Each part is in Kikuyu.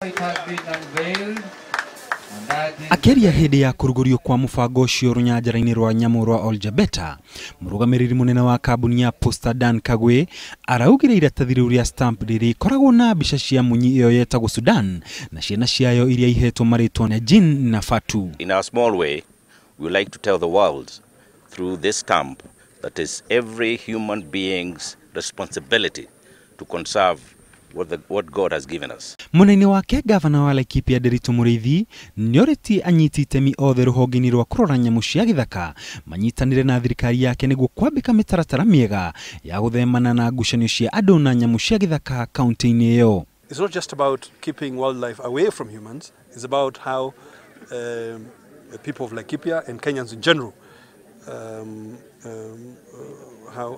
It has been unveiled, and that is Akĩaria hĩndĩ ya kũrugũrio kwa mũbango ũcio rũnyanjara-inĩ rwa nyamũ rwa Oljabeta, mũrũgamĩrĩri mũnene wa kambuni ya Posta Dan Kagwe araugire iratathi rĩu rĩa stamp rĩrĩkoragwo na mbica cia munyi ĩyo yetagwo Sudan na ciana ciayo iria ihetwo marĩtwa na Jin na Fatu. In our small way, we like to tell the world through this stamp that it's every human being's responsibility to conserve what God has given us. Mwena-inĩ wake gavana wa Laikipia Nderitu Mũrĩithi nĩorĩtie anyiti itemi othe rũhonge-inĩ rwa kũrora nyamũ cia gĩthaka manyitanĩre na thirikari yake nĩguo kwambĩka mĩtaratara mĩega ya gũthemana na ngucanio cia andũ na nyamũ cia gĩthaka kaunti-inĩ ĩyo. It's not just about keeping wildlife away from humans, it's about how the people of Laikipia and Kenyans in general,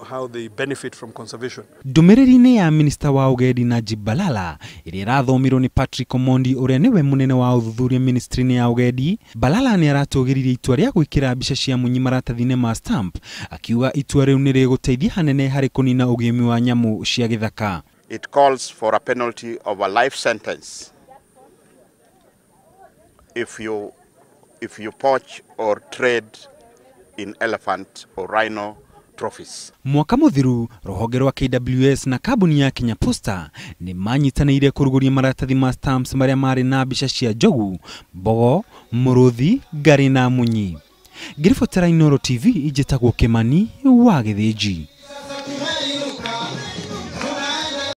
how they benefit from conservation. Ndũmĩrĩri-inĩ ya minista wa ũgendi Najib Balala ĩrĩa ĩrathomirwo nĩ Patrick Omondi ũrĩa nĩwe mũnene wa ũthuthuria ministry-inĩ ya ũgendi, Balala nĩ aratũgĩririe itua rĩa gwĩkĩra mbica cia munyi maratathi-inĩ ma stamp, akiuga itua rĩu nĩ rĩgũteithia hanene harĩ kũnina ũgĩmi wa nyamũ cia gĩthaka. It calls for a penalty of a life sentence if you poach or trade in elephant or rhino trophies. Mwaka mũthiru rũhonge rwa KWS na kambuni ya Kenya Posta nĩ manyitanĩire kũrugũria maratathi ma stamps marĩa marĩ na mbica cia njogu, mbogo, mũrũthi, ngarĩ na munyi. Ngĩribotera Inooro TV, njĩtagwo Kĩmani wa Gĩthĩnji.